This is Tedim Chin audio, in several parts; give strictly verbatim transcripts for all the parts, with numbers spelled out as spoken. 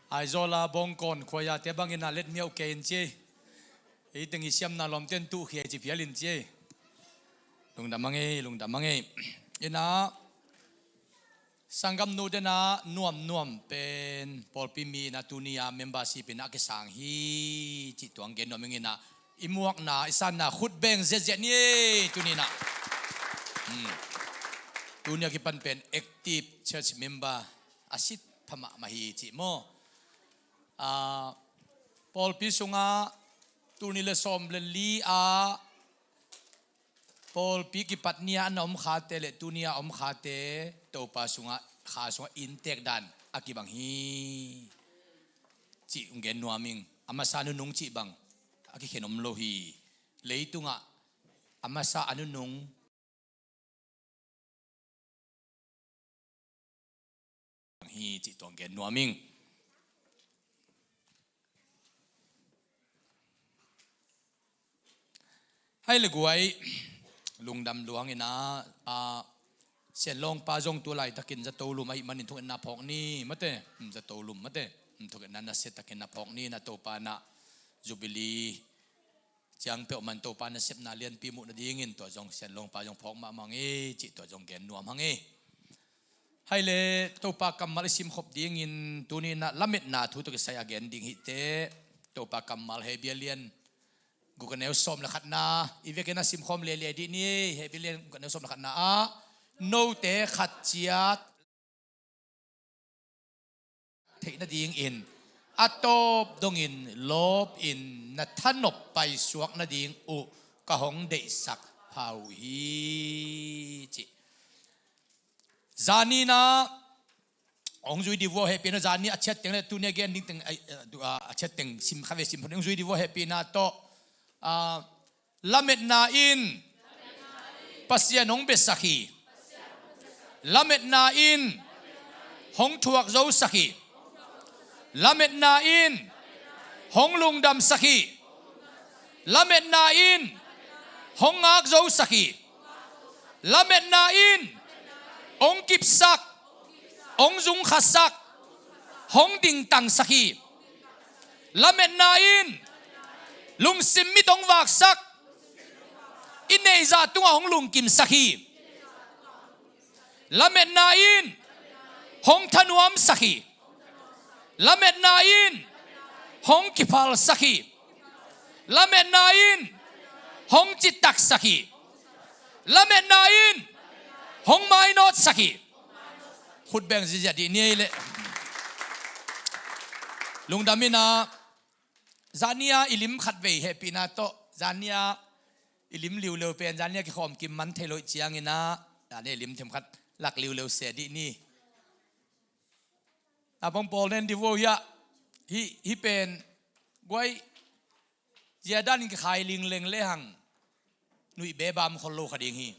Aizawl a Bawngkawn khuai-a te bangin a let miau kei in ci ei. Ei teng i siamna lawmten tuhkhia i ci phial in ci ei. Lungdam a ngei, lungdam a ngei. Ina, sanggamnu dena nuamnuam pen pawlpi mi ina tuni-a membership ina a kisang hi cih tuang gen nuam ing ina, i muakna, i sanna khut beng ziatziat ni ei tuni ina. Hmm. Tuni-a kipan pen active church member a sit pha mahmah hi cih maw? Ah, pawlpi sungah tul nih le sawm le li ah pawlpi kipat ni-a na om khate le tuni-a om khate Topa sungah, kha sungah inntek dan a kibang hi cih hong gen nuam ing. A masa a nunung cih bang a kikhen om lo hi. Leitungah a masa a nunung hi cih tuang gen nuam ing. Hai le guai, lungdam luang ina, ah, Sianlawngpa zong tu laitakin zato lum ahih manin thungetna phawk ni mate, hmm, zato lum mate, hmm, thungetna nasia takin na phawk ni, na Topa na Jubilee ciang peuhmah in Topa nasepna lianpi muh nadingin tua zong Sianlawngpa zong phawk mahmah ing ei cih tua zong gen nuam hang ei. Hai le Topa kammal i simkhop dingin tuni ina lametna thu tawh kisai a gen ding hi teh. Topa kammal Hebru lian guk a neu sawm le khatna, i vekin a simkhawm liailiai dih ni ei. Hebru lian guk a neu sawm le khatna ah, note khat ciat theih nadingin a tawp dongin lawpin na thanop paisuak nading uh ka hong deihsak pha uh hi cih. Zani ina hong zui dih uh a hehpihna, zani a ciat teng le tuni a gen ding teng, ai, a, a ciat teng sim kha ve sim hong zui dih uh a hehpihna tawh, ah, lametna in Pasian hong besak hi. Lametna in hong thuak zosak hi. Lametna in hong lungdamsak hi. Lametna in hong ngak zosak hi. Lametna in hong kipsak, hong zungkhasak, hong dingtangsak hi. Lametna in lungsim mit hong vaksak, i neihzah tungah hong lungkimsak hi. Lametna in hong thanuamsak hi. Lametna in hong kiphalsak hi. Lametna in hong citaksak hi. Lametna in hong mainawtsak hi. Khut beng ziahziah dih ni ei leh. Lungdam ina, zani-a i lim khatvei hehpihna tawh, zani-a i lim liuleu pen, zani-a kikhawm kim man thei lo ih ciangin ah, zani-a i lim themkhat lak liuleu se dih ni. Naupang pawl nen dih vo hiah, hih, hih pen, guai, zia danin kikhai lingleng lehang nuih bebam khol lo kha ding hi.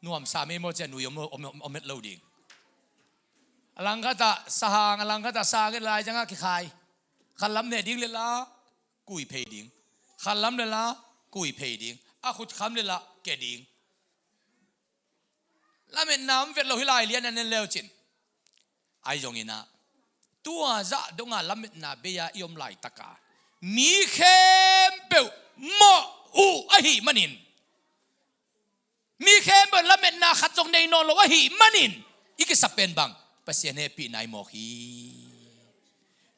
Nuamsa mei maw cia nuih om, om, om, om het lo ding. A langkhatah sahang, a langkhatah sang et lai ciangah kikhai. Khalam neh ding le la, kui phei ding. Khalam le la, kui phei ding. A khut kham le la, ke ding. Lametna om vet lo hi lai lian a nen leu cin. Ai zongin ah, tua zah donga lametna bei-a i om laitaka mi khempeuh mawh uh ahih manin, mi khempeuh lametna khat zong nei nawn lo ahih manin, i kisap pen bang, Pasian hehpihna i mawk hi.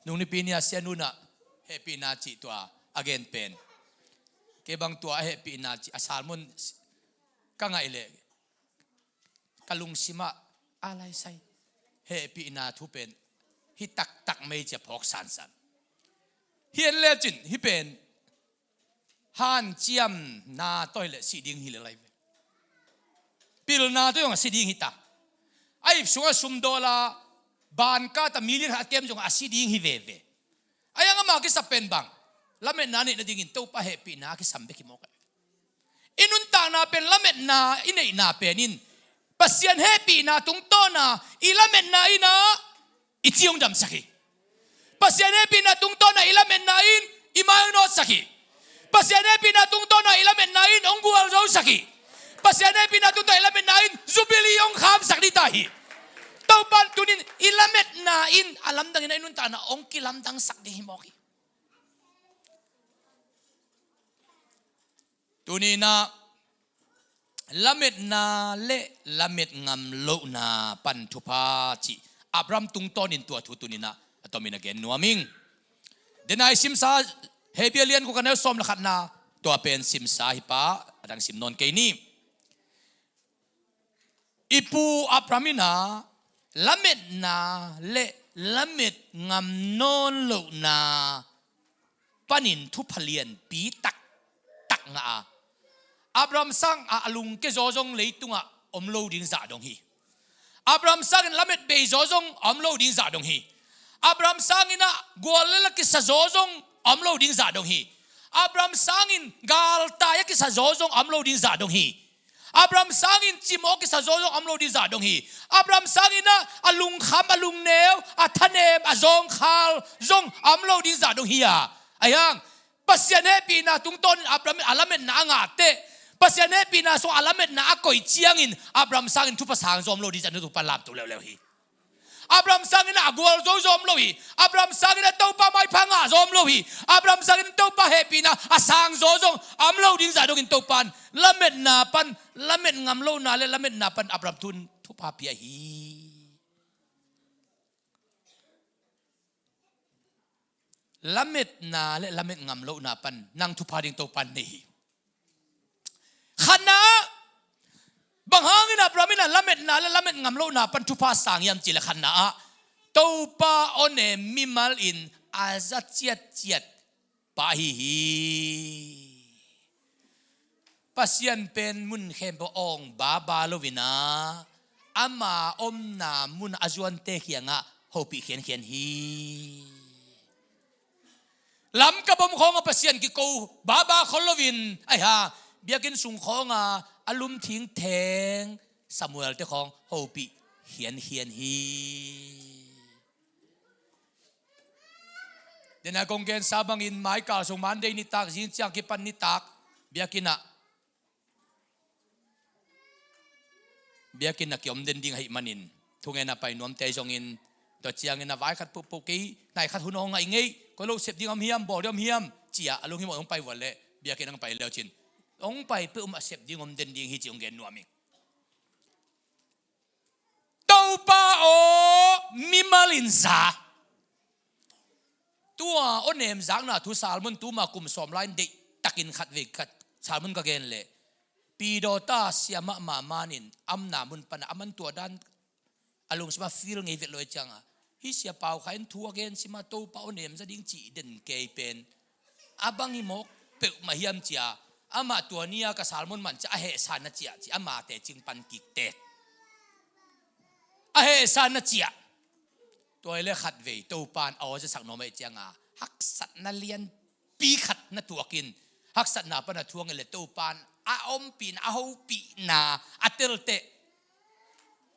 Nung nipi ni-a Sianu in ah hehpihna cih tua a gen pen, kei bang tua a hehpihna cih a sermon ka ngaih leh ka lungsimah a laisai hehpihna thu pen hih taktak mei cia phawk sansan. Hih en lecin hih pen hanciamna tawh hileh si ding hi le lai ve. Pilna tawh zong a si ding hi ta. A ip sungah sum dawla banka ta million khat a kem zongah a si ding hi veve. A yang ama kisap pen bang, lametna neih nadingin Topa hehpihna a kisam bek hi mawk. I nuntakna pen lametna i neihna pen in Pasian hehpihna tungtawna i lametna in ah i ci hong damsak hi. Pasian hehpihna tungtawna i lametna in i mai hong nawtsak hi. Pasian hehpihna tungtawna i lametna in hong gualzosak hi. Pasian hehpihna tungtawna i lametna in Jubilee hong khamsak dih ta hi. Topan tunin i lamet Na in a lamdang in a i nuntakna hong kilamdangsak ding hi mawk hi. Tuni in ah lametna le lamet ngam lohna pan thupha cih Abraham tungtawnin tua thu tuni in ah a tomin a gen nuam ing. Denai simsa, Hebrew lian kua ka neu sawm le khatna, tua pen simsa hi pah, a dang sim nawn kei ni. I pu Abraham in ah lametna le lamet ngam nawn lohna panin thupha lianpi taktak ngah a, Abraham sang a lungke zaw zong leitungah om lo ding zah dong hi. Abraham sangin lamet bei zaw zong om lo ding zah dong hi. Abraham sangin ah gual le la kisa zaw zong om lo ding zah dong hi. Abraham sangin galtai a kisa zaw zong om lo ding zah dong hi. Abraham sangin cimawh kisa zaw zong om lo ding zah dong hi. Abraham sangin ah a lungkham, a lungneu, a thanem, a zawngkhal zong om lo ding zah dong hi a. Ahi hang Pasian hehpihna tungtawnin Abraham in a lametna a ngah teh, Pasian hehpihna sung a lametna a koih ciangin Abraham sangin thupha sang zaw om lo ding zah dong pan lamto leuleu hi. Abraham sangin a gual zo zaw om lo hi. Abraham sangin a Topa maipha ngah zaw om lo hi. Abraham sangin Topa hehpihna a sang zaw zong om lo ding zah dongin Topa in lametna pan, lamet ngam lohna le lametna pan Abraham thu in thupha pia hi. Lametna le lamet ngam lohna pan nang thupha ding Topa in nei hi. Khatna ah, bang hangin Abraham in a lametna le lamet ngam lohna pan thupha sang hiam cih leh khatna ah, Topa awnem mimal in a za ciatciat pa ahi hi. Pasian pen mun khempeuh awng baba lo in ah, ama omna mun a zuante kiangah hopih khiankhian hi. Lamkap om khawngah Pasian kiko baba khol loin, ahi hang biakinn sung khawngah a lum thingtheng Samuel te khawng hopih khiankhian hi. Denai kong gensa bangin maikal sung Monday nitak, zing ciang kipan nitak biakinn ah, biakinn ah kiom den ding ahih manin thungen a pai nuamte zongin, tua ciangin a vai khat pohpoh kei, nai khat hun hong ngaih ngei, koi lo sep ding om hiam, bawl ding om hiam, ci-a a lunghimawh hong pai vual leh biakinn hong pai leu cin, hong pai peuhmah sep ding om den ding hi ci hong gen nuam ing. Topa aw, mimal in za. Tua awnem zakna thu Salmon tuma kum sawm lai-in deihtakin khatvei khat Salmon ka gen leh, Pidawta siamah mahmah in amna mun panah aman tua dan a lungsimah feel ngei vet lo i cianga, hih sia pau kha in thu a gen simah Topa awnem za ding cih den kei pen a bang hi mawk peuhmah hiam cia, amah tua ni-a ka Salmon man cia a hehsa na ciah ci, amate cing pan kik tek. A hehsa na ciah. Tua hi leh khatvei Topa in a aw zasak nuam ahih cianga, haksatna lianpi khat na tuak in, haksatna pan a thuang in leh Topa in a ompihna, a hopihna a tel teh,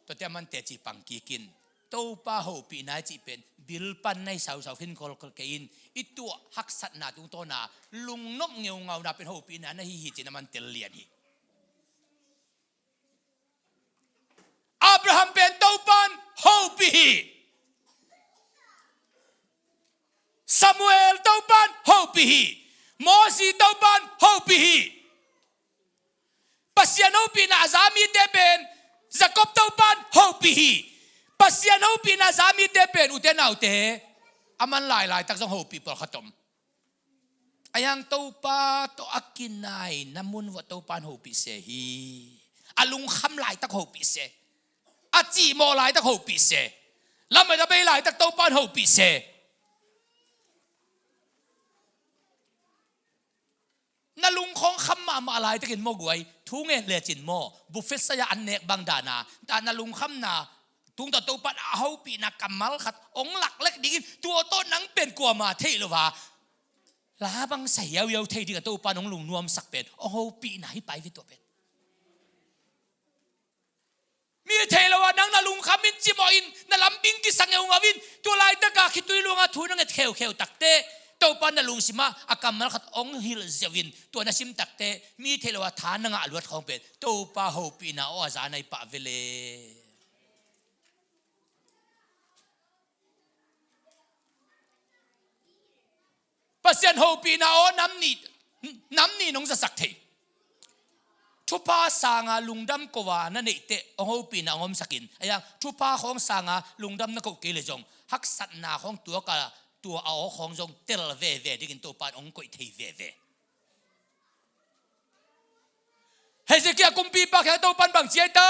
tuate a man teci pang kik in. Topa hopihna i cih pen bil pan na hi sausau khin kolkol kei in, i tuah haksatna tungtawna lungnop ngeungauna pen hopihna na hi hi cih na man tel lian hi. Abraham pen Topa in hopih hi. Samuel Topa in hopih hi. Mosi Topa in hopih hi. Pasian hopihna a za mite pen Jacob Topa in hopih hi. Pasian hopihna a za mite pen, ute naute, a man lailai tak zong hopih pawlkhat om. Ahi hang Topa tawh a kinaina mun vuah Topa in hopih se hi. A lungkham laitak hopih se. A cihmawh laitak hopih se. Lamet a bei laitak Topa in hopih se. Na lungkhawng kham mahmah laitakin maw guai, thu ngen lecin maw, buffet sai-a an nek bang dana, ta na lungkhamna tungtawn Topa in a hopihna kammal khat hong laklek dingin, tua tawh nang pen kuama theih lo a, la bang sa hiauhiau thei ding a Topa in hong lungnuamsak pen hong hopihna hi pai ve tua pen. Mi thei lo a nang na lungkham in, cimawh in, na lambing kisa ngeungau in, tua laitaka khitui luanga thu na nget kheukheu takteh, Topa na lungsimah a kammal khat hong hilh ziau in, tua na sim takteh mi thei lo a tha na ngah luat khawng pen Topa hopihna aw a za na hi pah ve le. Pasian hopihna aw nam nih, nam nih nong zasak thei. Thupha sanga lungdam ko a na neih teh hong hopihna hong omsak in. Ahi hang thupha khawng sanga lungdam na koh kei leh zong haksatna khawng tuak a, tua a aw khawng zong tel veve dingin Topa in hong koih thei veve. Hezekiah kumpipa kiangah Topa in bang ci hiam ta?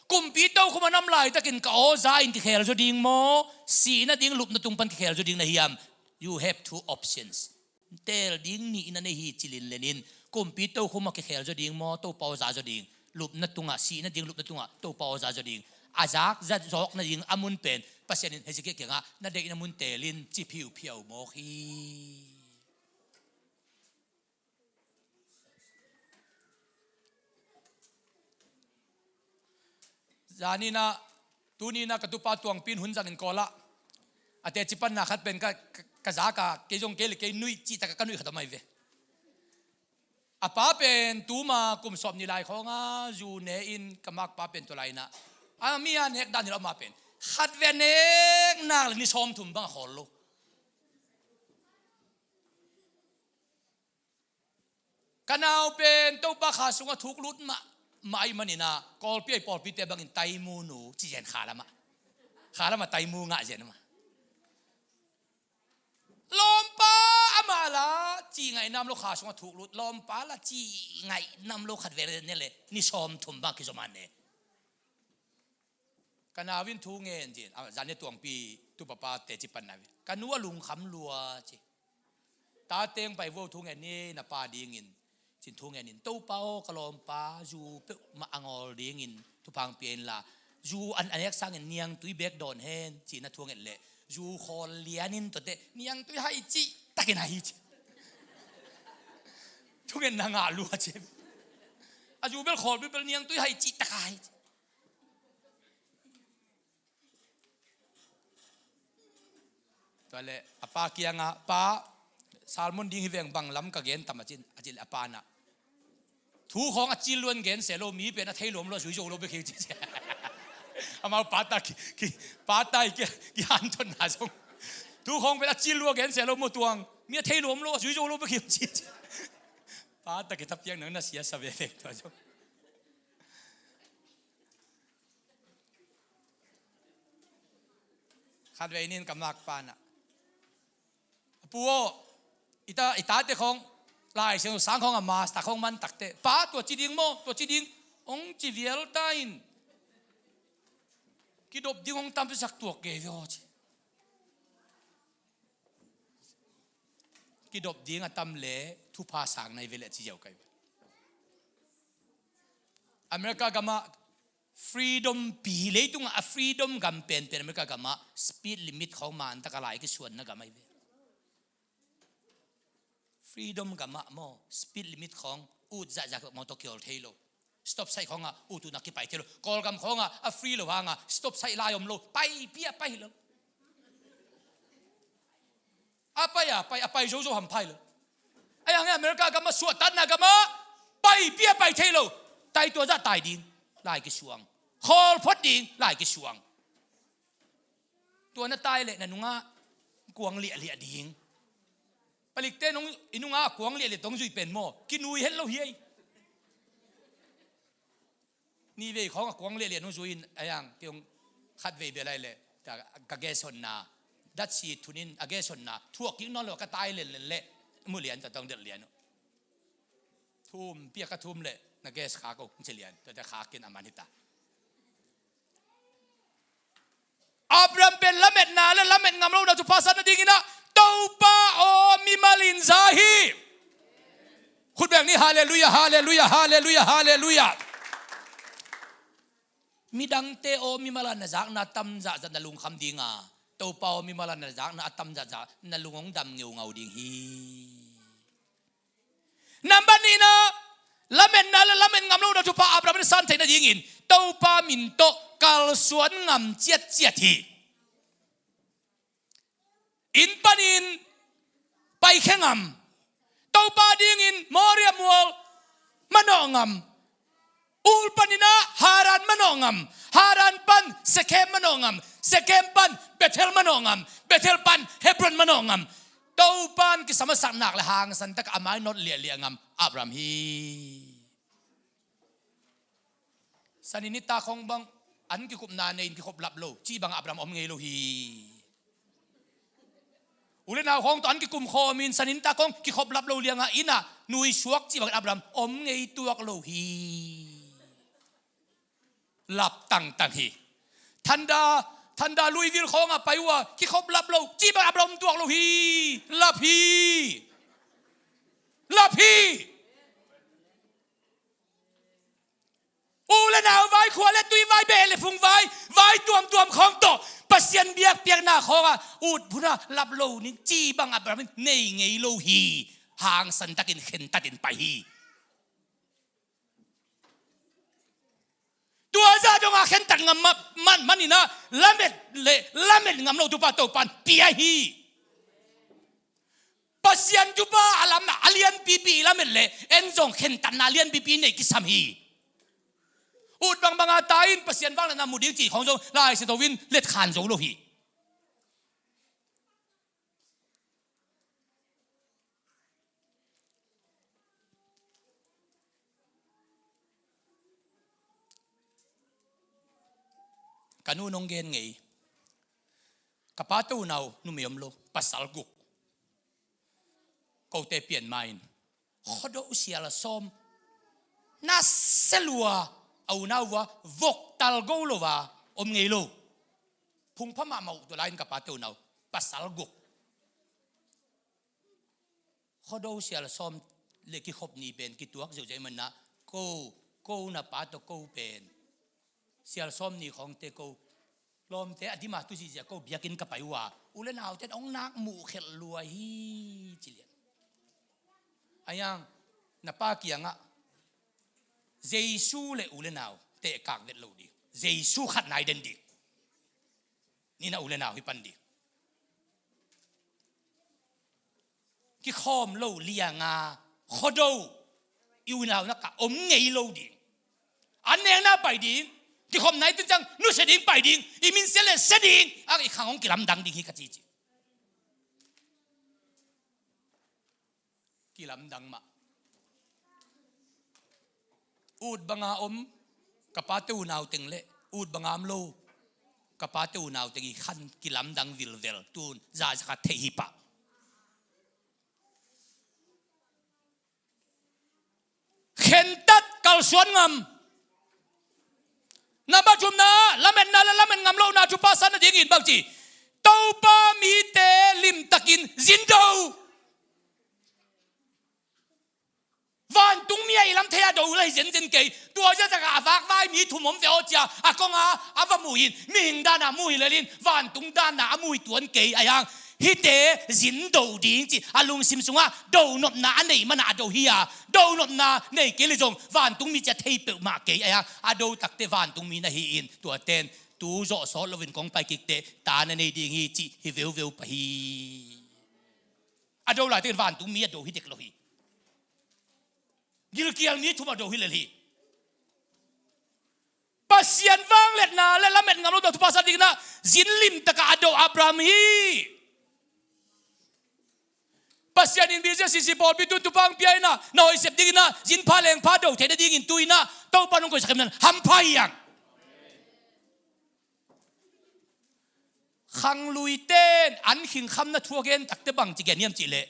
Kumpi tokhom a na om laitakin ka aw za in kikhel zaw ding maw, sihna ding lupna tung pan kikhel zaw ding na hiam? You have two options. Teel ding nih na nei hi ci linlen in, kumpi tokhom a kikhel zaw ding maw, Topa aw za zaw ding? Lupna tungah, sihna ding lupna tungah Topa aw za zaw ding? A zak zat zawk nading a mun pen Pasian in Hezekiah kiangah na deihna mun teel in ci phiuphiau mawk hi. Zaninah, tuninah ka tupa Tuangpi in hun zangin Kawl ah a teci panna khat pen ka, ka, ka zak a, kei zong kei le kei nuih cih takah ka nuih khat om ahi ve. A pa pen tuma kum sawm nih lai khawng a zu ne in, ka makpa pen tua lai inah a mi a nek dan hi lo, ama pen khatvei a nek nak le ni sawmthum bang a khawl lo. Ka nau pen Topa kha sungah thuk lut mahmah ahih maninah Kawlpi a i pawlpite bangin Taimu nu ci zen, kha lamah, kha lamah Taimu ngah zen amah. Lawmpa, amah la ci ngaih nam lo, kha sungah thuk lut, lawmpa la ci ngaih nam lo, khatvei ne le ni sawmthum bang kizom a ne. Ka nau in thu ngen cin, a, zan ni Tuangpi tupapa teci panna ve. Ka nu a lungkham lua ci. Ta teng pai vo, thu ngen ni na pa dingin cin thu ngen in, Topa aw, ka lawmpa zu peuhmah a ngawl dingin thupha pia inla, zu an a nek sangin niangtui bek dawn hen ci na thu ngen leh, zu khawl lianin tuate niangtui hai cih takin hai ci. Thu ngen na ngah lua ci. A zu bel khawl bilbel, niangtui hai cih tak hai ci. Tua leh a pa kiangah, "Pa, sermon ding hi veng, bang lam ka gen tam?" a cin, a cin leh a pa nah, "Thu khawng a cil luan gen se lo, mi pen a thei luam lo, a zui zo lo bek hi," ci ci. Amau pata ki, ki, pata i ki, ki han ton na zong. "Thu khawng pen a cil lua gen se lo maw Tuang, mi a thei luam lo, a zui zo lo bek hi," ci ci. Pata ki thapiak nang na sia sa veve tua zong. Khatvei nin ka makpa nah, "A pu aw, i ta, i tate khawng Lai Siangtho sang khawng a master khawng man takteh, pa, tua ci ding maw, tua ci ding," hong ci vial ta in, "Kidop ding hong tamsak tuak kei ve aw," ci. Kidop ding a tam leh thupha sang na hi ve leh ci ziau kai ve. America gamah freedom pi, leitungah a freedom gam penpen America gamah speed limit khawng man taka lai kisuanna gam ahi ve. Freedom gamah maw, speed limit khawng ut zahzah maw tawh kiol thei lo. Stop sign khawngah ut utna kipai thei lo. Kawlgam khawngah a free lo hangah stop sign lai om lo. Pai pia pai lo. A pai a pai, a pai zozo ham pai lo. Ahi hang America gamah, suahtakna gamah pai pia pai thei lo. Tai tua zah tai ding lai kisuang. Khawl phot ding lai kisuang. Tua na tai leh na nungah kuang liahliah ding. Palikte nong, i nungah kuang liahliah tong zui pen maw, kinui het lo hi ei. Nihvei khawng a kuang liahliah nong zui in, ahi hang kei hong khatvei bia lai leh ka, ka gas honna, datsi thunin a gas honna thuak kik nawn lo, ka tai lenlen leh mu lian ta tong delh lian uh. Thum pia ka thum leh na gas khak uh ci lian, tuate khak in a man hi ta. Abraham pen lametna le lamet ngam lohna thupha san nadinginah Topa aw mimal in za hi. Khut beng ni, halleluiah, halleluiah, halleluiah, halleluiah. Midangte aw mimal a na zakna a tam zahzah na lungkham dinga, Topa aw mimal a na zakna a tam zahzah na lung hong dam ngeungau ding hi. Nambat nihna, lametna le lamet ngam lohna thupha Abraham in san theih nadingin Topa min tawh kalsuan ngam ciatciat hi. Inn panin paikhia ngam, Topa dingin Moria mual manawh ngam, Ur paninah Haran manawh ngam, Haran pan Sekhem manawh ngam, Sekhem pan Bethel manawh ngam, Bethel pan Hebron manawh ngam. Topan kisam a sak nak le hangsan tak a mainawt liahliah ngam Abraham hi. Sanin nitak khawng bang an kikupna nei in kikhop lap lo cih bang Abraham om ngei lo hi. U le nau khawng tawh an kikum khawm in sanin nitak khawng kikhop lap lo liangah inn ah nui suak cih bang Abraham om ngei tuak lo hi. Lap tangtang hi. Thanda, thanda luivil khawngah pai uh a kikhop lap lo cih bang Abraham om tuak lo hi. Lap hi. Lap hi. U le nau vai, khua le tui vai, beh le phung vai, vai tuamtuam khawng tawh Pasian biakpiakna khawngah ut phuna lap lo ning cih bang Abraham in nei ngei lo hi. Hangsan takin khen tatin pai hi. Tua zah dongah khentat ngam ma-, man, maninah lamet le lamet ngam lo Topa Topan pia hi. Pasian thupha a lam a lianpipi i lamet le en zong khentatna lianpipi nei kisam hi. Ut bangbanga ta in Pasian vangliatna mu ding cih khawng zong Lai Siangtho in letkhan zo lo hi. Ka nu nong gen ngei. Ka pate unau numei om lo, pasal guk. Kote pian ma in Khuado sial sawm na se lua a unau vua voktal go lo a om ngei lo. Phungpha mahmah uh tua lai-in ka pate unau pasal guk. Khuado sial sawm le kikhop ni pen kituak ziauziau manah ko, ko na pa tawh ko pen sial sawm ni khawngte ko lawmte a dima tu zihziah ko biakinn ka pai uh a u le naute in hong nak muh khelh lua hi ci lian. Aiang na pa kiangah Jesu le u le nau tehkak vet lo ding. Jesu khat nai den ding. Ni na u le nau hi pan ding. Kikhawm lo lianga Khuado i unau nak a om ngei lo ding. An nekna pai ding. Kikhawm nai tun ciang nusia ding pai ding. I min sia le sia ding. A i khang hong kilamdang ding hi ka cici. Kilamdang mah. Ut banga om ka pate unau teng le ut banga om lo ka pate unau teng i khan kilamdang vilvel tun zazaka thei hi pah. Khentat kalsuan ngam. Nambat thumna lametna le lamet ngam lohna thupha san nadingin bangci Topa mite limtakin zindo. Vantung mi a i lam thei a do la hi zenzen kei. Tua zia takah a vakvai mi thum om ve aw cia a konga a va muh in mihing dana muh hi lelin vantung dana a muh hi tuan kei a iang. Hihte zin do ding ci a lungsim sungah do nopna a nei mana a do hi a do nopna nei kei le zong vantung mi cia thei peuhmah kei a iang. A do takte vantung mi na hi in tuaten tu zawh sawt loin kong pai kikte ta na nei ding hi ci hi veuveu pah hi. A do lai tekin vantung mi a do hi dek lo hi. Gilkial mi thum a do hi lel hi. Pasian vangliatna le lamet ngam lo tawh thupha sa dingin ah zin limtaka a do Abraham hi. Pasian in B C C C pawlpi tun thupha hong pia in ah na hoih sep dingin ah zin pha leng pha do theih nadingin tu in ah Topa nong koihsak khem nan hampha hi ang. Khangluite in an khing khamna thu a gen takte bang ci gen hiam cihleh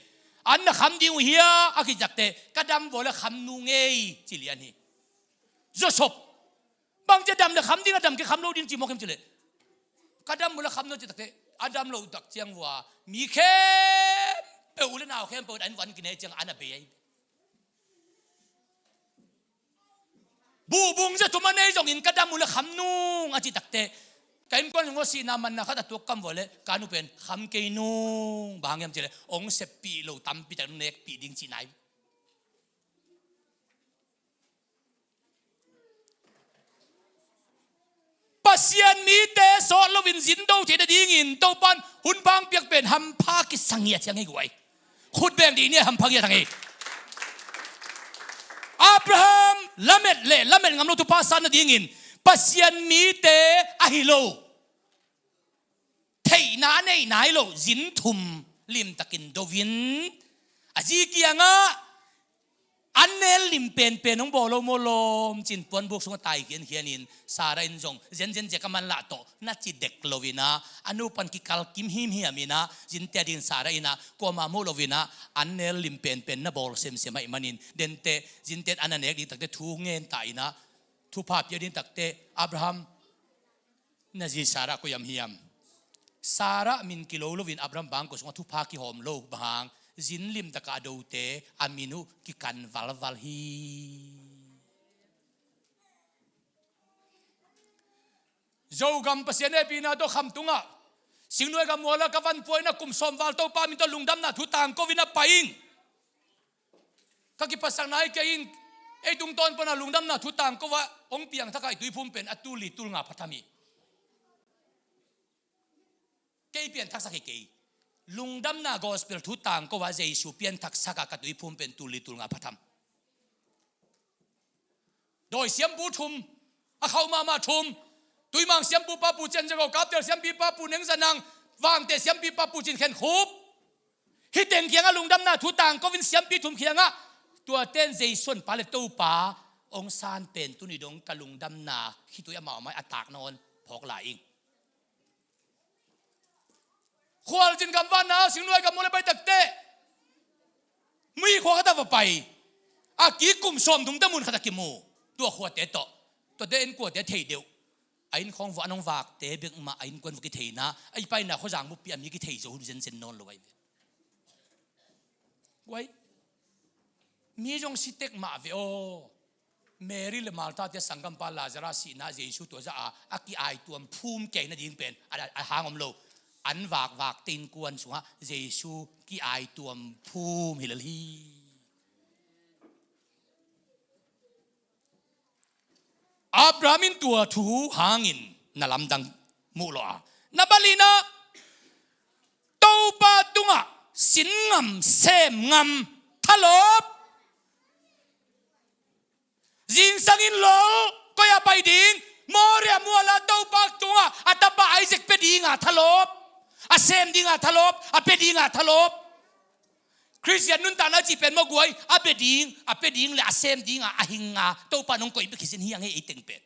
an na kham ding uh hia a kici takte ka dam vua le kham nung ei ci lian hi. Joseph bang ci a dam le kham ding a dam kei kham lo ding ci mawk hiam cihleh ka dam vua le kham nung ci takte a dam lo tak ciang vua mi khempeuh u le nau khempeuh in an van kinei ciang an a bei ahi. Buhbung zia thum a nei zongin ka dam uh le kham nung a cih takte ka innkuan zong a sihna manna khat a tuak kam vua le ka nu pen kham kei nung bang hang hiam cihleh hong seppih lo tampi tak nekpih ding cih nai. Pasian mite sawt loin zin do theih nadingin Topan hun pha hong piak pen hampha kisang hi a ciang hi guai. Khut beng dih ni a hampha ngiat hang hi. Abraham lamet le lamet ngam lo thupha san nadingin Pasian mite ahi lo theihna a neih nai lo zin thum limtakin do in, a zi kiangah an nel lim penpen hong bawl lo maw lawm, ci-in puanbuk sungah tai khiankhianin Sarah in zong zenzen zia ka manlah tawh na ci dek lo-in ah, a nu pan kikal kim himhiam in ah, zinte a dingin Sarah in ah kuamah muh lo-in ah, an nel lim penpen na bawl semsem ahih manin, denteh, zinteh an na nek ding takteh thu ngen ta in ah, thupha pia ding takteh, Abraham, na zi Sarah koi hiam? Sarah min kilo loin Abraham bangkua sungah thupha kihawm lo, bang hang, zin limtakah a dote a min uh kikan valval hi. Zogam Pasian hehpihna tawh Khamtung ah, Singnuai gam mual ah ka van pua in ah, kum sawm val Topa min tawh lungdamna thu tangko in ah pai ing. Ka kiphatsakna hi kei in, ei tungtawn pana lungdamna thu tangko ah hong piangthak a i tuiphum pen a tul li tul nga pha tham hi. Kei pianthaksak hi kei. Lungdamna gospel thu tangko ah Jesu pianthaksak a ka tuiphum pen tul li tul nga pha tham. Dawi siampu thum, a khauh mahmah thum, Tuimang siampu pa Pu Cian Zego, Kaptel siampi pa Pu Neng Za Nang, Vangteh siampi pa Pu Cin Khen Khup. Hih teng kiangah lungdamna thu tangko in siampi thum kiangah, tuate in Jesu in Pa le Topa hong san pen tuni dong ka lungdamna khitui amau mai a tak nawn phawk lai ing. Khualzin gamvanna, Singnuai gam mual ah pai takteh, mi khua khat ah va pai. A kik kum sawmthum teh mun khat ah kimu. Tua khuate tawh, tuate innkuante thei deuh. A inn khawng vua an hong vakte bek mah a innkuan va kitheina, a i paina khuazang buppi a mi kithei zo zenzen nawn lo ahi ve. Guai, mi zong si tek mah ve aw. Mary le Martha te sanggampa Lazarus sihna Jesu tua zah a, a ki-aituam phum kei nading pen a, a hang om lo. An vakvakte innkuan sungah Jesu ki-aituam phum hi lel hi. Abraham in tua thu hangin na lamdang muh lawh a, na balina Topa tungah sin ngam, sem ngam, thalawp. Zingsangin lol, koi-ah pai ding? Moria mual ah Topa tungah a tapa Isaac pia dinga thalawp, a sem dinga thalawp, a pia dinga thalawp. Khristian nuntakna cih pen maw guai, a bia ding, a pia ding le a sem dinga a hinga Topa nong koih bek hi sin hi a ngei ei teng pen.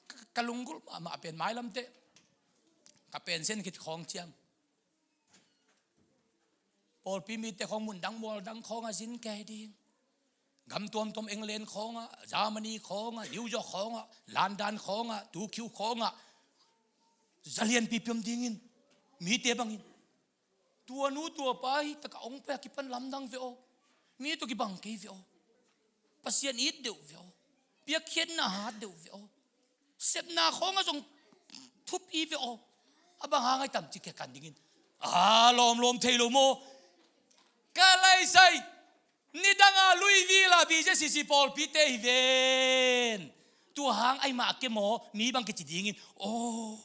Ka, ka lunggulh mahmah pen mailamteh ka pension khit khawng ciang, pawlpi mite khawng mundang mualdang khawngah zin kei ding. Gam tuamtuam, England khawngah, Germany khawngah, New York khawngah, London khawngah, Tokyo khawngah, zalianpi piam dingin, mite bangin. Tua nu tua pa hi takah hong pai a kipan lamdang ve aw. Mi tawh kibang kei ve aw. Pasian it deuh ve aw. Piakkhiatna hat deuh ve aw. Sepna khawngah zong thupi ve aw. A bang hang ai tam ci kei kan dingin. A lawmlawm thei lo maw? Ka laisai. Nidanga Louisville a B J C C pawlpite hi ven. Tua hang ai mah ke maw, mi bang kici dingin. Aw.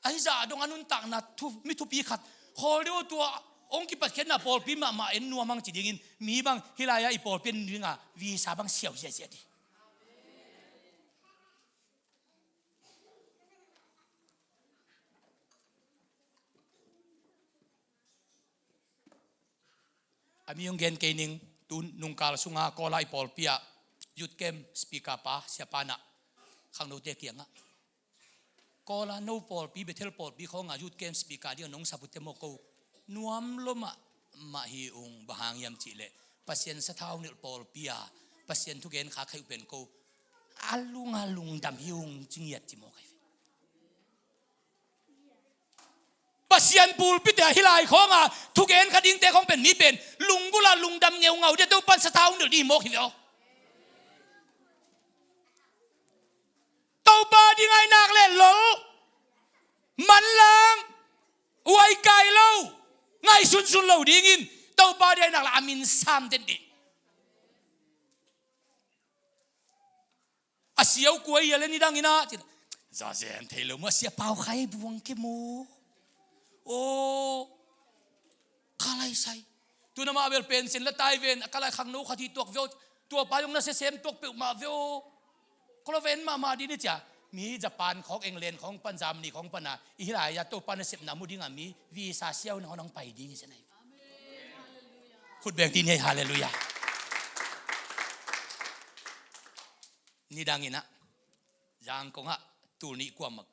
Ahi zah dong a nuntakna thu, mi thupi khat. Khawl deuh tua hong kipatkhiatna pawlpi mahmah en nuam hang ci dingin, mi bang hih lai-ah i pawlpi en dinga visa bang siau ziahziah ding. A mi hong gen kei ning, tu nungkal sunga Kawla i pawlpi ah youth camp speaker pa, siapa nah, khangnote kiangah, Kawla no pawlpi, Bethel pawlpi khawnga youth camp speaker dingah nong sap uh teh maw ko, nuam lua mahmah hi ung, bang hang hiam cihleh Pasian sathau nilh pawlpi a Pasian thugen khak khaih uh pen ko a lunga lungdam hi ung ci ngiat ci mawk ahi ve. Pasian pulpit ah hih lai khawnga thugen kha dingte khawng pen mi pen lunggulh ah lungdam ngeungau dia, Topan sathau nilh ding hi mawk hi ve aw. Topa ding ai nak le lol, manlang, uaikai lo, ngaihsunsun lo dingin Topa ding ai nak le a min sam den dih. A siau kuai a le nidang inah cin, zazen thei lo mu a sia pau khai buang ke mu. Aw, ka laisai. Tuna mah bel pension la tai ven, a ka lai khangno khat hi tuak veu. Tua pa zong na siasem tuak peuhmah ve aw. Kolo ven mahmah dih ni cia. Mi Japan khawng, England khawng pan, Germany khawng pana i hi lai-a Topa nasepna mu dinga mi visa siau na hong pai ding hi cia nai. Khut beng dih ni, halleluiah. Nidang inah Zangkongah tul nih kuamah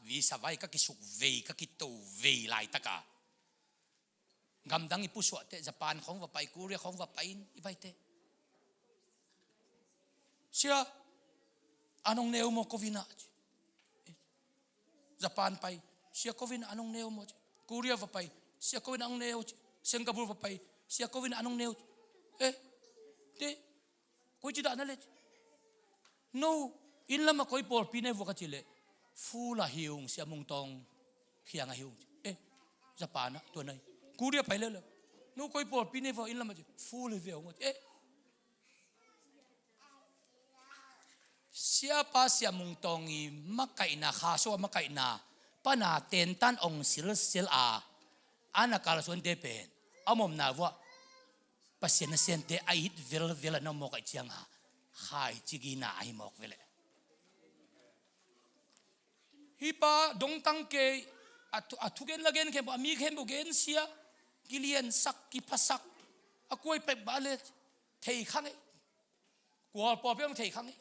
visa vai ka kisuk vei, ka kito vei laitaka gamdang i pusuahte, Japan khawng va pai, Korea khawng va pai in i paite. Sia, an hong neu maw Covid-ah? Japan pai, sia Covid-ah an hong neu maw? Korea va pai, sia Covid-ah an hong neu? Singapore va pai, sia Covid-ah an hong neu? Eh, te, koi ci dah na le? No, inn lamah koi pawlpi nei vua ka ci leh, full ah hi ung, Sia Mung Tawng kiangah hi ung. Eh, Japan ah tua nai. Korea pai leuleu. No, koi pawlpi nei vua inn lamah ci, full hi ve ung. Eh, Siapa Sia Mung Tawng i makaihna, Kha Sua makaihna pana tentan ong silsil a, a na kalsuante pen a mawmna vuah Pasian nasemte a it velvel a na mawk ahih cianga khaici gina ahi mawk veleh. Hih pa dongtang kei, a thu, a thugen lagen khempeuh, a mi khempeuh gensia, kiliansak, kiphasak, a kuai pek bah le thei kha ngei. Kual pawlpi hong thei kha ngei.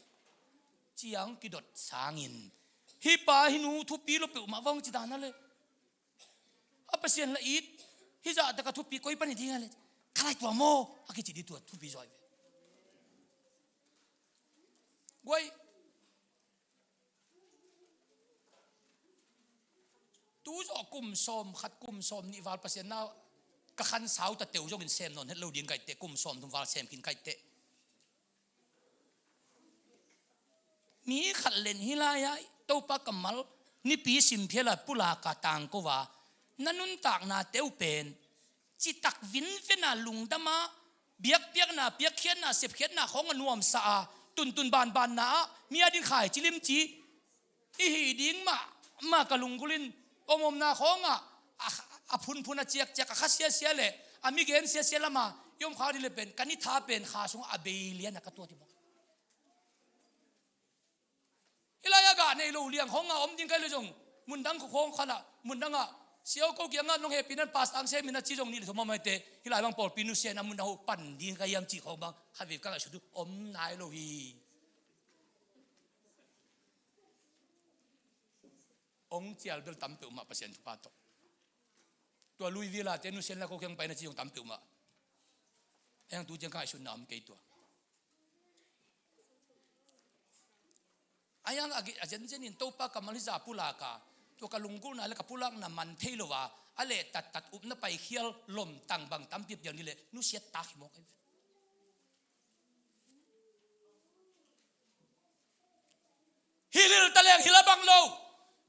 Ciang kidot sangin hih pa hih nu thupi lo peuhmah vang ci dan a le. A Pasian la it, hih zah taka thupi koi pan hi ding a le, kha lai tua maw a kici dih tua thupi zaw hi ve. Guai. Tu zawh kum sawm khat, kum sawm nih val Pasian na ka khan sau ta teu zongin sem nawn het lo ding ka hih teh, kum sawm thum val sem khin ka hih teh. Mi khat len hih lai-ah Topa kammal nipi sim phial a pulak a tangko a, na nuntakna teu pen citak vinven a lungdam a, biakpiakna, piakkhiatna, sepkhiatna khawng a nuamsa a, tuntun banbanna ah mi a ding khaici limci i hih ding mahmah ka lunggulh in, om omna khawngah a, a phunphun a ciakciak, a kha siasia le a mi gen siasia lama i om kha dih le pen, ka ni tha pen kha sungah a bei lian a ka tuat hi mawk. Hih lai-ah gah nei lo liang khawngah om ding ka hih le zong, mundang khawng khanah, mundangah, siau ko kiangah nong hehpihna in pastor ang sem in a ci zong nih le thum a om ahih teh, hih lai bang pawlpi nusia in a mundang ho pan ding ka hiam cih khawng bang khatvei ka ngaihsut uh om nai lo hi. Ong cial bel tam peuhmah Pasian thupha tawh. Tua Louisville-ah te nusia in la ko kiang paina ci zong tam peuhmah. Eng tu ciang ka ngaihsutna om kei tua. A yang a zenzen in Topa kammal hih zah pulak a, tua ka lunggulhna le ka pulakna man thei lo a, a leh tattat upna paikhial lomtang bang tampi piang dih leh nusiat tak hi mawk ahi ve. Hilhhilh taleng hilh a bang lo.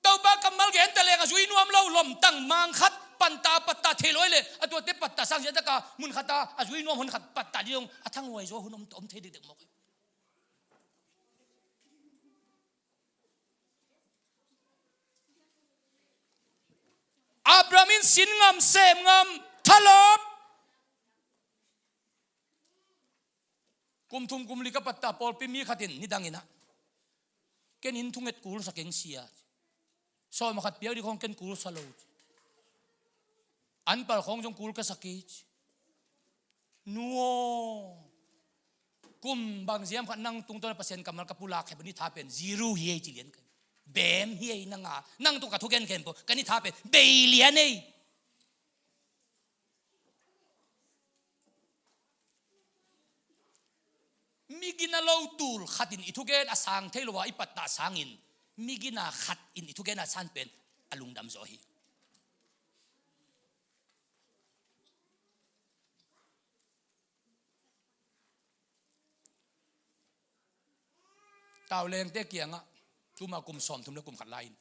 Topa kammal gen taleng a zui nuam lo, lomtang mang khat, panta patta thei lo ahi leh a tuate patta sang ziataka mun khata a zui nuam hun khat patta dih zong a thanghuai zaw hun om, om thei dekdek mawk hi. Abraham in sin ngam, sem ngam, thalawp. Kum thum kum li ka patta pawlpi mi khatin nidang inah, ken inn thunget kulsak eng sia. Sawm a khat piak dih khawng ken kulsa lo ci. Anpal khawng zong kul ka sa kei ci. Nu aw, kum bang ziam khat nang tungtawn a Pasian kammal ka pulak khempeuh ni tha pen zero hi ei ci lian ka hi. Bem hi ei nanga, nang tung ka thugen khempeuh ka ni tha pen bei lian ei. Mi gina lo tul khatin i thugen a sang thei lo a, i pattah sangin mi gina khatin i thugen a san pen a lungdam zaw hi. Taulengte kiangah tuma kum sawmthum le kum khat lai-in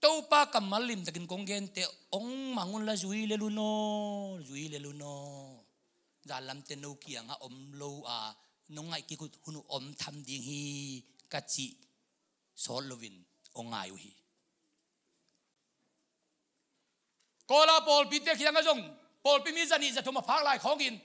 Topa kammal limtakin kong gente, ong mang unla zui lel un aw, zui lel un aw. Zan lamte no kiangah om lo a, nong ngaih kik uh hun uh om tham ding hi ka cih sawt loin ong ngai uh hi. Kawla pawlpite kiangah zong pawlpi mi zanih zathum a phak lai khawngin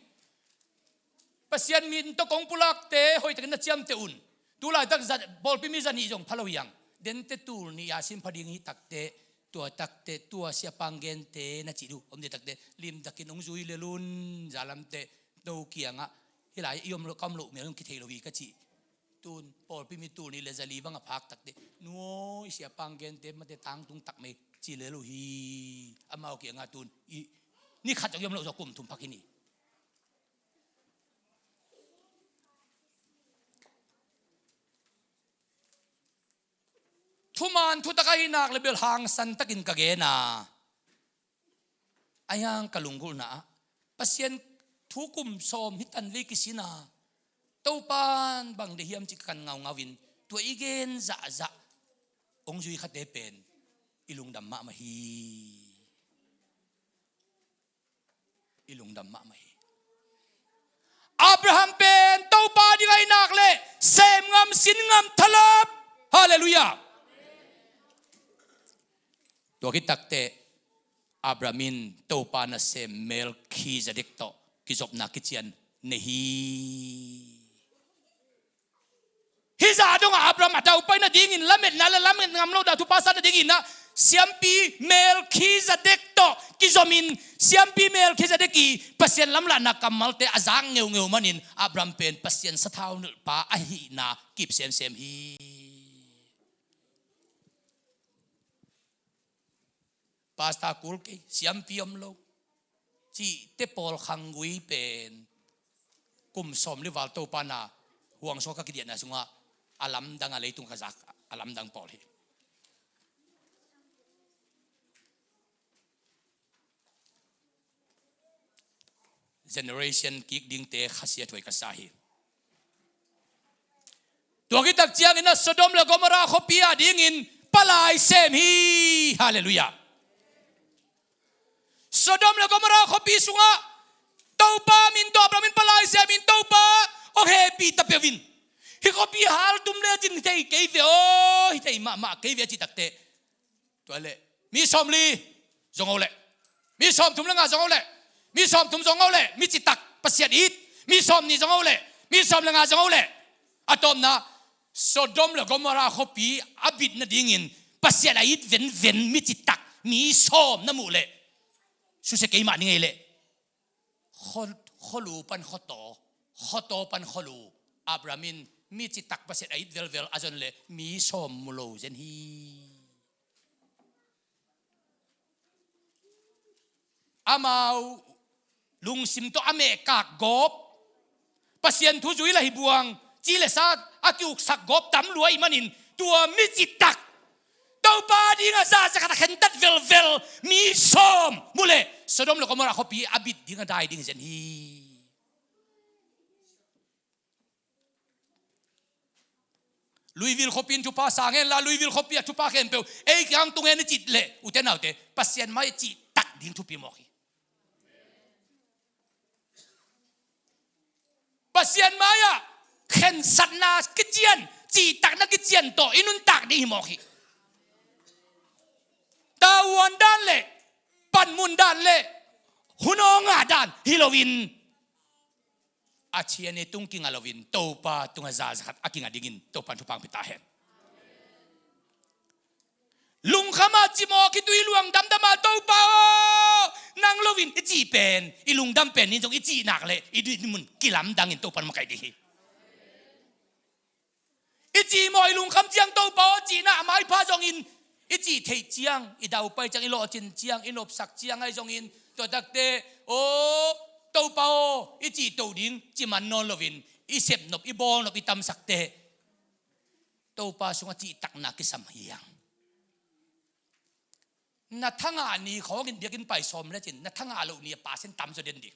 Pasian min tawh kong pulakte hoihtakin na ciamteh un. Tulaitak za-, pawlpi mi za nih zong pha lo hi hang. Dente tul nih a sin pha ding hi takteh, tua takteh, tua siapang gente na cih uh om ding takteh, limtakin hong zui lel un, zalamteh, no kiangah, hih lai i om loh, ka om loh mel hong kithei lo hi ka cih. Tun, pawlpi mi tul nih le za li bang a phak takteh, nuawi siapang gente mate tangtung tak mei, ci lel uh hi, amau kiangah tun, i, ni khat zong i om loh zaw kum thum phak hi ni. Thuman thutak ahih nak le bel hangsan takin ka gen a, a hiang ka lunggulhna ah Pasian thu kum sawm hi tan vei kisin a, Topan bang deih hiam cih ka kan ngaungau in, tua i gen zahzah hong zui khate pen i lungdam mahmah hi. I lungdam mahmah hi. Abraham pen Topa ding ahih nak le sem ngam, sin ngam, thalap. Halleluiah. Tua khit takteh Abraham in Topa nasem Melkhizedek tawh kizopna kician nei hi. Hih zah dongah Abraham a daupai nadingin lametna le lamet ngam loh dan thupha sa nadingin ah, siampi Melkhizedek tawh kizomin, siampi Melkhizedek i Pasian lamlahna kammalte a zak ngeungeu manin Abraham pen Pasian sathau nilhpa ahihna kip semsem hi. Pastor kul kei, siampi om lo, cihte pawl khanggui pen kum sawmli val Topa na huang sungah ka kidiahna sungah a lamdang a, leitung ka zak a lamdang pawl hi. Generation kik dingte khasia thuai ka sa hi. Tua khit tak ciangin ah Sodom le Gomorrah khuapi a dingin palai sem hi. Halleluiah. Sodom le Gomorrah khuapi sungah Topa min tawh Abraham in palai semin Topa hong hehpih ta peuh in, hih khuapi haltum lecin hi thei kei ve aw, hi thei mahmah kei ve a cih takteh, tua leh mi sawmli zong o leh, mi sawmthum le nga zong o leh, mi sawmthum zong o leh, mi citak Pasian it, mi sawmnih zong o leh, mi sawm le nga zong o leh. A tawpna, Sodom le Gomorrah khuapi a bit nadingin Pasian a it venven mi citak mi sawm na muh leh, susia keimah ni ngei leh, khualu pan khuataw, khuataw pan khualu, Abraham in mi citak Pasian a it velvel a zon leh mi sawm mu lo zen hi. Amau lungsim tawh a mehkak gawp, Pasian thu zui lah hi buang, ci le sa a kiuksak gawp tam lua ahih manin, tua mi citak, Topa dingah zah zakhat a khentat velvel mi sawm mu leh Sodom le Gomorrah khuapi a bit ding a dai ding zen hi. Louisville khuapi in thupha sa ngen la, Louisville khuapi a thupha khempeuh ei kiang tung hen i cih leh, ute naute, Pasian mai cihtak ding thupi mawk hi. Pasian mai-ah khensatna kician, cihtakna kician tawh i nuntak ding hi mawk hi. Tavuan dan le panmun dan le hun aw ngah dan hi loin, a cian i tung kinga loin Topa tungah zah zakhat a kinga dingin Topa in thupha hong pia ta hen. Lungkham a cimawh khitui luang damdam a, Topa aw, nang loin i cih pen, i lungdam pen in zong i cih nak leh i dinmun kilamdangin Topa in makaih ding hi. I cimawh i lungkham ciang Topa aw cihna a maipha zongin, i cih theih ciang, i daupai ciang, i lawhcin ciang, i nopsak ciang ahi zongin, tua takte, aw, Topa aw, i cih toh ding ci man nawn loin, i sepnop, i bawlnop, i tamsakte Topa sungah cihtakna kisam hi hang. Na thangah ni khawngin biakinn pai sawm lecin, na thangah loh ni a pasen tamzaw den ding.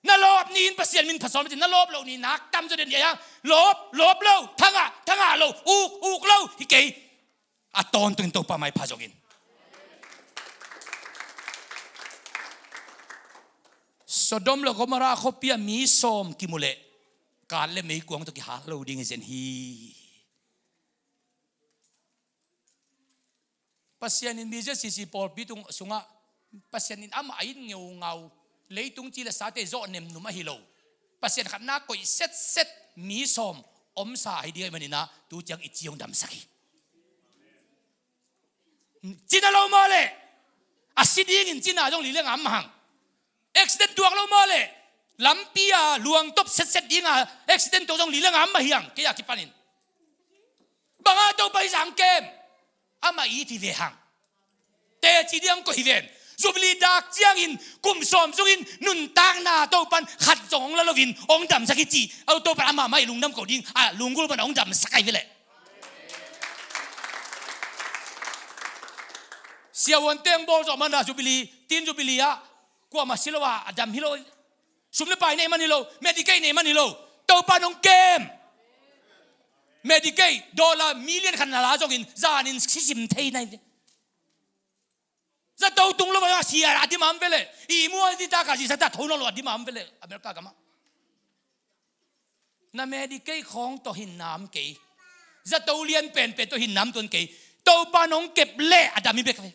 Na lawp ni in Pasian min pha sawm lecin, na lawp loh ni nak tamzaw den ding a hiang. Lawp, lawp lo, thangah, thangah lo, uk, uk lo hi kei. A tawntungin Topa maipha zongin. Sodom le Gomorrah khuapi ah mi sawm kimu leh, kat le meikuang tawh kihal lo ding hi zen hi. Pasian in B Z C C pawlpi tung sungah, Pasian in amah a it ngeungau, Leitung ci le sate zawh nemnum ahi lo, Pasian khatna koih setset mi sawm omsa ahi ding ahih manin ah tu ciang i ci hong damsak hi. Cina lo maw le, a si dingin cina zong li le ngam hang. Accident tuak lo maw le, lampi a luang top setset dinga accident tuak zong li le ngam mah hi hang, kei a kipanin. Banga Topa i zang kem, amah i thi ve hang. Teci diang koih hi ven. Jubilee dak ciangin kum sawm sungin nuntakna Topan khat zong hong la loin hong damsak hi ci. Au Topan amah mah i lungdam ko ding a lunggulh pan hong damsak ahi ve leh. Siavuan teng bawl zawh mana Jubilee, tin Jubilee ah kuamah si lo a, a dam hi lo. Sum le pai nei man hi lo, Medicaid nei man hi lo. Topan hong kem. Medicaid dollar million khat na la zongin zanin sisim thei nai ve. Zato tung lo va sia a dim am ve leh. I mual ni ta ka zi sa ta tho lo a dim am ve leh. America gamah. Na Medicaid khawng tawh hin nam kei. Zato lian penpen tawh hin nam tuan kei. Topan hong kep leh a dam hi bek ve.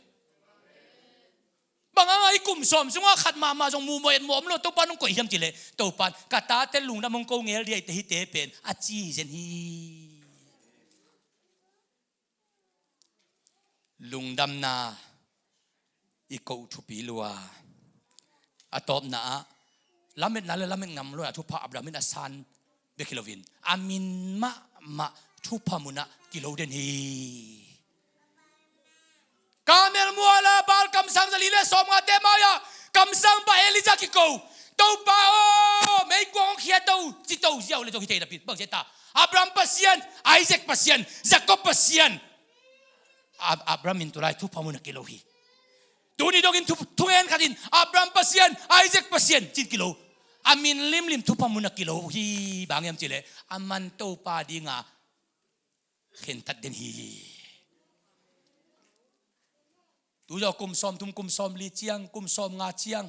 Bang hang a i kum sawm sungah khat mahmah zong muh mawh et mawh om lo, Topan hong koih hiam ci leh, Topan ka tate lungdam hong ko ngel dia i te hi te pen a ci hi zen hi. Lungdamna i koh thupi lua. A tawpna ah lametna le lamet ngam lua a thupha Abraham in a san bek hi loin a min mahmah thupha munah kilo den hi. Karmel muala Baal kamsang zali le sawmngate mai-ah kamsangpa Elijah kiko. Topa aw, meikuang hong khia to, ci to ziau le zong hi thei napi bang ci ta. Abraham Pasian, Isaac Pasian, Jacob Pasian. Ab- Abraham in tulai thupha mun a kilo hi. Tuni dongin thu- thungen khatin Abraham Pasian, Isaac Pasian cin kilo. A min limlim thupha mun a kilo hi. Bang hiam ci leh a man Topa dinga khentat den hi. Tu zawh kum sawm thum, kum sawm li ciang, kum sawm nga ciang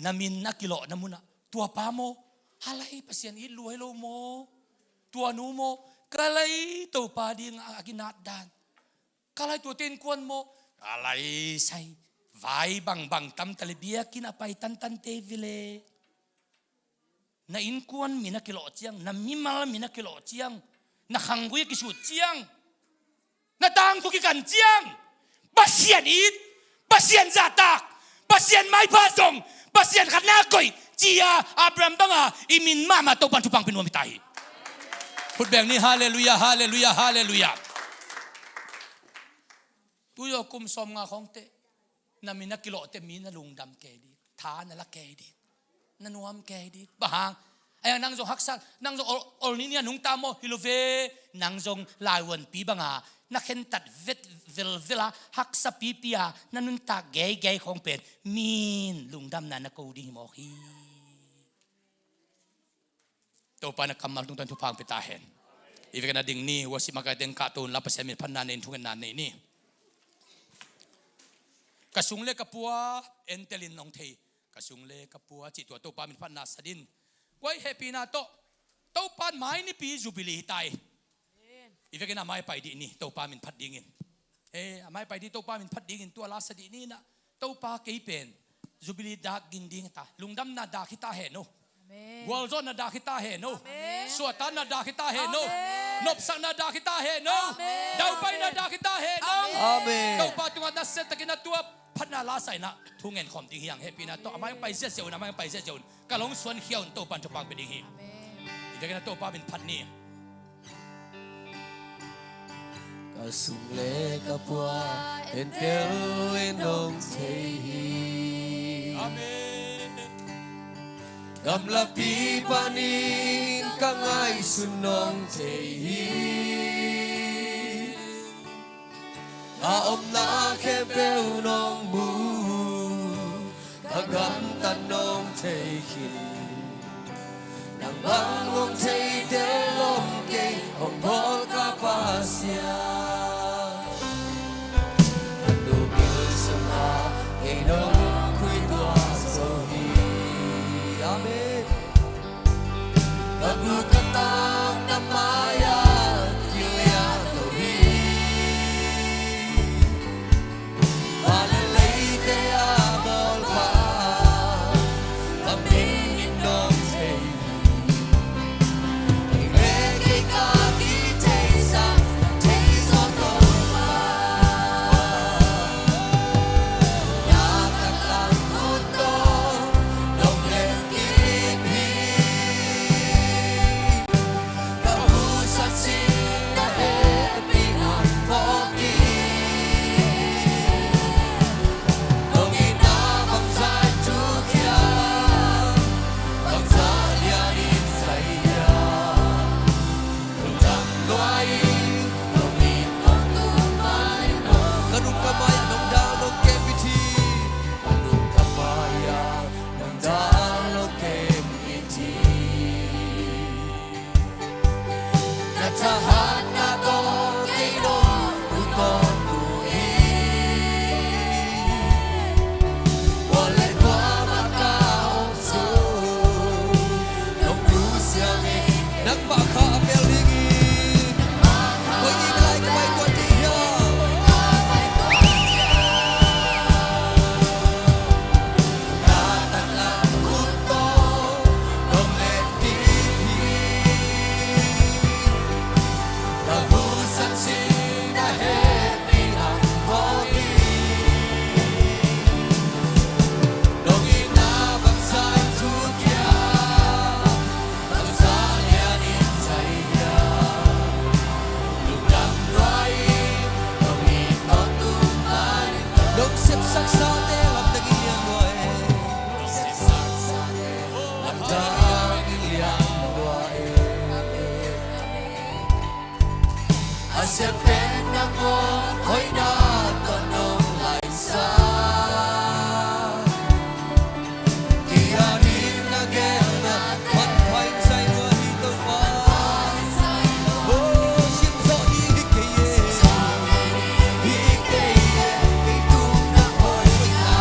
na min a kilawhna munah tua pa maw, halai Pasian it lua hi lo maw? Tua nu maw, ka lai Topa ding a kinat dan. Ka lai tua te innkuan maw, ka lai sai. Vai bangbang tamta le biakinn a pai tantan te vile. Na innkuan min a kilawh ciang, na mimal min a kilawh ciang, na khanggui a kisut ciang, na tangthu kikan ciang, Pasian it, Pasian zahtak, Pasian maipha zong, Pasian khatna koih ci-a Abraham banga i min mahmah Topan thupha hong pia nuam hi ta hi. Khut beng ni, halleluiah, halleluiah, halleluiah. Tu zawh kum sawm nga khawng teh na min a kilawh teh mi na lungdam kei ding, tha na la kei ding, na nuam kei ding. Bang hang? Ai, nang zong haksa, nang zong ol, ol ni ni a nungta maw, hi lo ve. Nang zong laivuanpi banga na khentat vet velvela haksa pipi a na nuntak geigei khawng pen min lungdamna na ko ding hi mawk hi. Topa na kammal tungtawn thupha hong pia ta hen. I vekna ding ni, worship makaite in kah to unla Pasian min phatna nei in thungetna nei ni. Ka sung le ka pua entelin hong thei. Ka sung le ka pua cih tua Topa min phatna sa din. Guai hehpihna tawh Topa mai nipi Jubilee hi ta hi. I vekin a mai pai dih ni, Topa min phat dingin. He, a mai pai dih Topa min phat dingin tua la sa dih ni na. Topa kei pen Jubilee dak ging ding ta. Lungdamna dak hi ta hen o. Amen. Gualzawhna dak hi ta hen o. Amen. Suahtakna dak hi ta hen o. Amen. Nopsakna dak hi ta hen o. Amen. Daupaina dak hi ta hen o. Amen. Topa tungah nasia takin a tua phatna la sa in a thungen khawm ding hi hang. Hehpihna tawh a mai pai ziahziah un, a mai pai ziahziah un. Ka lungsuan khia un, Topan thupha hong pia ding hi. Amen. I vekin a Topa min phat ni. Ka sung le ka pua entel in hong thei hi. Amen. Gamlapi panin ka ngaihsun hong thei hi. A omna khempeuh nong mu, ka gamtat nong thei khin. Nang bang hong thei tel om kei, hong bawl ka Pasian. Ka nu bil sungah kei nong khui tuah zo hi. Amen. Ka bu ka tang na mai-ah kiliah lo hi. Van le leite a bawlpa, Tangin liang lua e. A siapen nang aw, hoihna tawh nong laisa. Tia ding na gen a, manpha in zai lua hi Topa. Oh, sim zawh ding hi kei e. Hi kei e, kei tung na hoihna.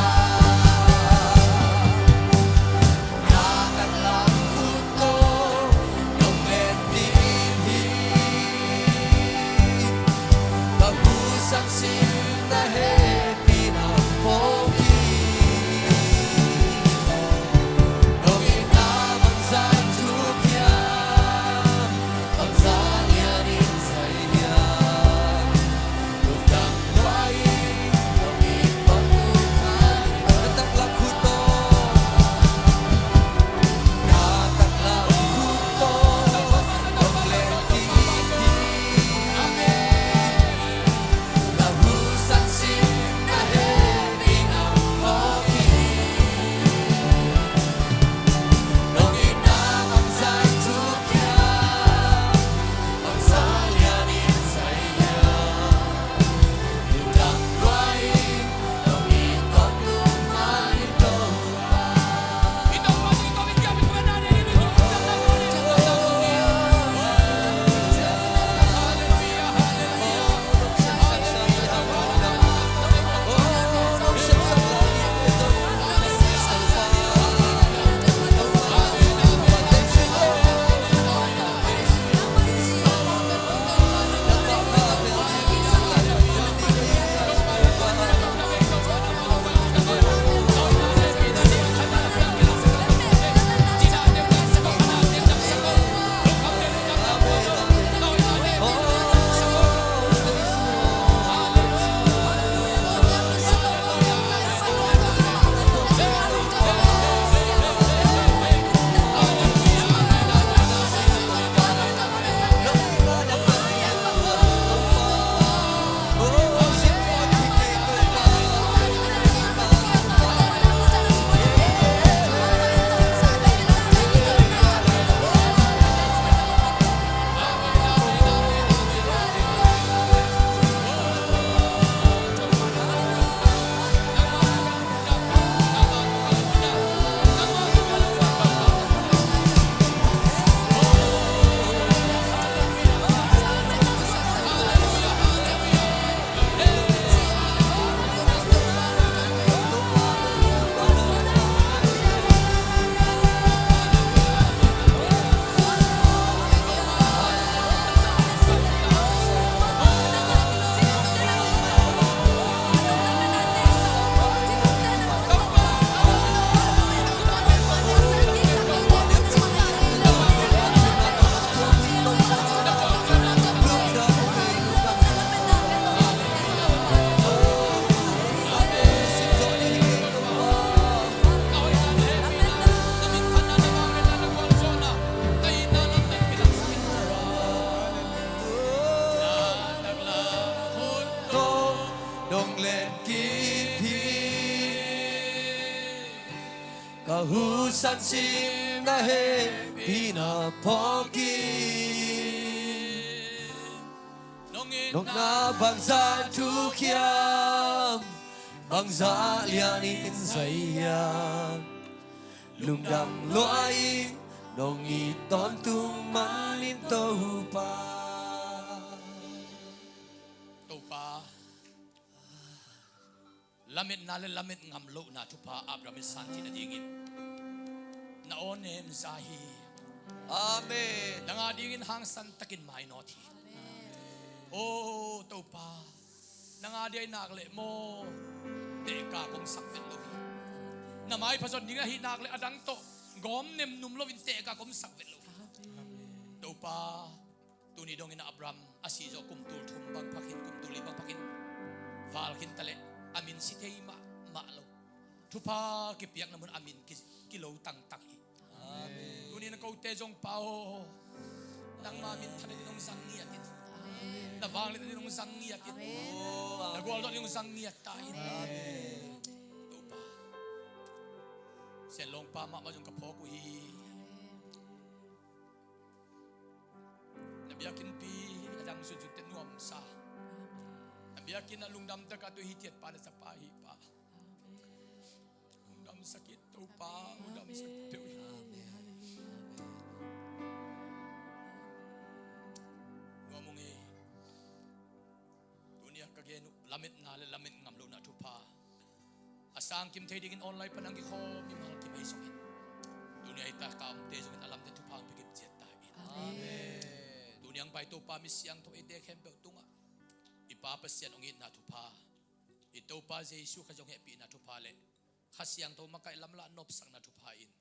Dong let kip hi. Ka husan sim na hehpihna phawk hi. Nong itna bangzah thuk hiam, bangzah lianin zai hiam, lungdam lua ing, nong it tawntung manin Topa. Topa, lametna le lamet ngam lohna thupha Abraham in san theih nadingin na aw nem za hi. Amen. Nang a dingin hangsan takin mainawt hi. Aw Topa, nang a dia i nak leh maw, tehka kong sak vet lo hi. Na maipha zon ding ahih nak leh a dang tawh gawm nem num loin tehka kong sak vet lo hi. Topa, tuni dongin Abraham a si zawh kum tul thum bang phakin, kum tul li bang phakin val khin ta leh a min si thei mahmah lo. Thupha kipiakna mun a min ki, kilo tangtang hi. Amen. Tuni na kote zong Pa aw, nangma min thanin nong zang ngiat in. Amen. Na vangliatna nong zang ngiat in. Amen. Na gualzawhna nong zang ngiat ta in. Amen. Topa, Sianlawngpa mahmah zong ka phawk uh hi. Biakinnpi a dang sunsun teh nuamsa. A biakinn ah lungdam takin tu hithiat pa na sa pa hi pa. Lungdam sak in Topa, lungdam sak in. Nuam ung ei. Tuni a ka gen uh lametna le lamet ngam lohna thupha a sangkim thei dingin online pan hong kikhawm mimal kim ahi zongin, tuni a hita ka omte zongin a lamte thupha hong pia kim ciat ta in. Amen. Tuni a hong pai Topa mi siangtho eite khempeuh tungah i Pa Pasian hong itna thupha, i Topa Jesu Khazih hong hehpihna thupha le Kha Siangtho makaih lamlah nopsakna thupha in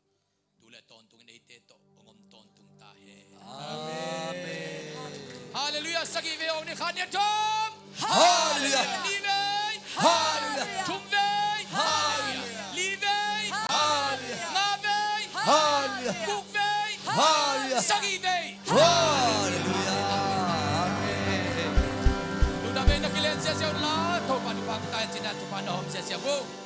tu le tawntungin eite tawh hong om tawntung ta hen. Amen. Halleluiah. Sagih vei hong ni, khat, nih, thum. Halleluiah. Li vei. Halleluiah. Thum vei. Halleluiah. Li vei. Halleluiah. Nga vei. Halleluiah. Guk vei. Halleluiah. Sagih vei. Halleluiah. Amen. Tuna vei na kilen ziahziah un la, Topa thupha ta in cina thupha na hawm ziahziah un.